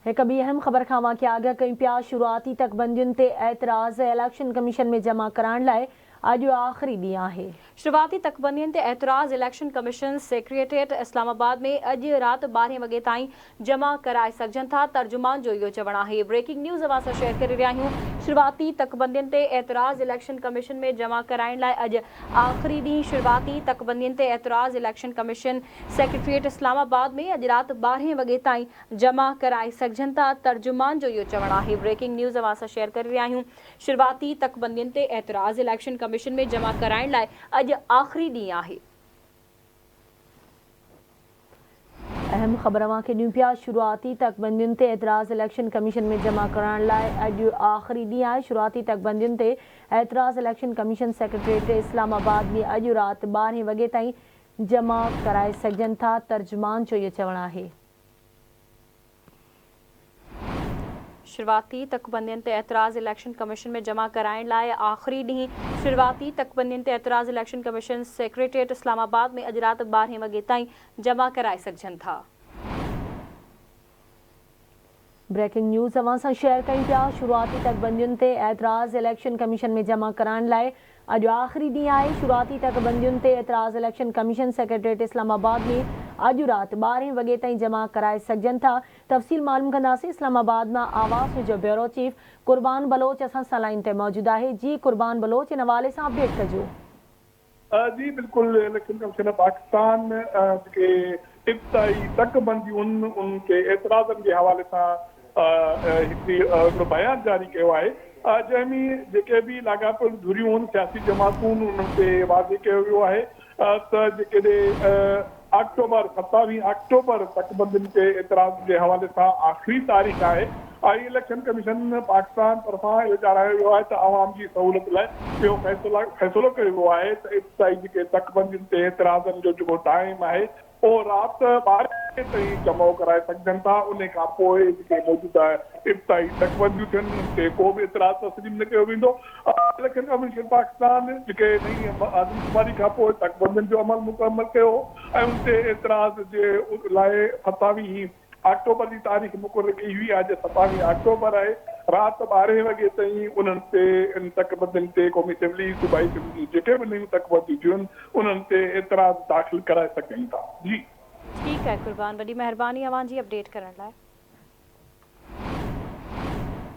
هڪ ٻي اهم خبر کان اوهان کي آگاهه ڪيون پيا، شروعاتي تڪبندين تي اعتراض اليڪشن ڪميشن ۾ جمع ڪرائڻ لاء اڄ آخري ڏينهن آهي. شروعاتي تڪبندين تي اعتراض اليڪشن ڪميشن سيڪريٽريٽ اسلام آباد ۾ اڄ رات ٻارهين وڳي تائين جمع ڪرائي سگهجن ٿا، ترجمان جو اهو چوڻ آهي. بريڪنگ نيوز اوهان سان شيئر ڪري رهيا آهيون، شروعاتي تڪبندين تي اعتراض اليڪشن ڪميشن ۾ جمع ڪرائڻ لاء اڄ آخري ڏينهن، شروعاتي تڪبندين تي اعتراض اليڪشن ڪميشن سيڪريٽريٽ اسلام آباد ۾ اڄ رات ٻارهين وڳي تائين جمع ڪرائي سگهجن ٿا، ترجمان جو اهو چوڻ آهي. بريڪنگ نيوز اوهان سان شيئر ڪري رهيا آهيون، شروعاتي تڪبندين تي اعتراض اليڪشن ڪميشن ۾ جمع ڪرائڻ لاء اڄ آخري ڏينهن آهي. اهم خبر اوهان کي ڏيون پيا، شروعاتي تڪبندين تي اعتراض اليڪشن ڪميشن ۾ جمع ڪرائڻ لاء اڄ آخري ڏينهن آهي، شروعاتي تڪبندين تي اعتراض اليڪشن ڪميشن سيڪريٽريٽ اسلام آباد ۾ اڄ رات ٻارهين وڳي تائين جمع ڪرائي سگهجن ٿا، ترجمان جو اهو چوڻ آهي. شروعاتي تڪبندين تي اعتراض اليڪشن ڪميشن ۾ جمع ڪرائڻ لاء آخري ڏينهن، شروعاتي تڪبندين تي اعتراض اليڪشن ڪميشن سيڪريٽريٽ اسلام آباد ۾ اڄ رات ٻارهين وڳي تائين جمع ڪرائي سگهجن ٿا. بريڪنگ نيوز اوهان سان شيئر ڪيون پيا، شروعاتي تڪبندين تي اعتراض اليڪشن ڪميشن ۾ جمع ڪرائڻ لاء اڄ آخري ڏينهن آهي، شروعاتي تڪبندين تي اعتراض اليڪشن ڪميشن سيڪريٽريٽ اسلام آباد ۾ اڄ رات ٻارهين وڳي تائين جمع ڪرائي سگهجن ٿا، تفصيل معلوم ڪنداسين اسلام آباد مان آواز جو بيورو چيف قربان بلوچ اسان سان لائين تي موجود آهي، جي قربان بلوچ ان حوالي سان اپڊيٽ ڪجو. جي بلڪل اليڪشن ڪميشن آف پاڪستان جيڪي ابتدائي تڪ بنديون ان تي اعتراضن جي حوالي سان هڪڙي هڪڙو بيان جاري ڪيو آهي جنهن ۾ جيڪي به لاڳاپيل ڌريون سياسي جماعتون انهن تي واضح ڪيو ويو آهي ته جيڪڏهن آڪٽوبر ستاويهه آڪٽوبر تڪبندين تي اعتراض جي حوالي سان آخري تاريخ آهي ۽ اليڪشن ڪميشن پاڪستان طرفان اهو ڄاڻايو ويو آهي ته عوام جي سهولت لاء اهو فيصلو ڪيو ويو آهي ته ابتدائي جيڪي تڪبندين تي اعتراضن جو جيڪو ٽائيم آهي اهو رات ٻارهين وڳي تائين جمع ڪرائي سگهجن ٿا انهي کان پوء جيڪي موجوده ابتدائي تڪبنديون ٿين ان تي ڪو به اعتراض تسليم نه ڪيو ويندو. اليڪشن ڪميشن پاڪستان جيڪي نئين آدمشماري کان پوء تڪبندين جو عمل مڪمل ڪيو هو ۽ ان تي اعتراض جي لاء ستاويهين آڪٽوبر جي تاريخ مقرر ڪئي هئي، اڄ ستاويهه آڪٽوبر آهي، رات ٻارهين وڳي تائين انهن تي ان تڪبندين تي قومي اسيمبلي، صوبائي اسيمبلي جون جيڪي به نيون تڪبنديون ٿيون انهن تي اعتراض داخل ڪرائي سگهن ٿا. جي. ٺيڪ آهي قربان وڏي مهرباني اوهان جي اپڊيٽ ڪرڻ لاء.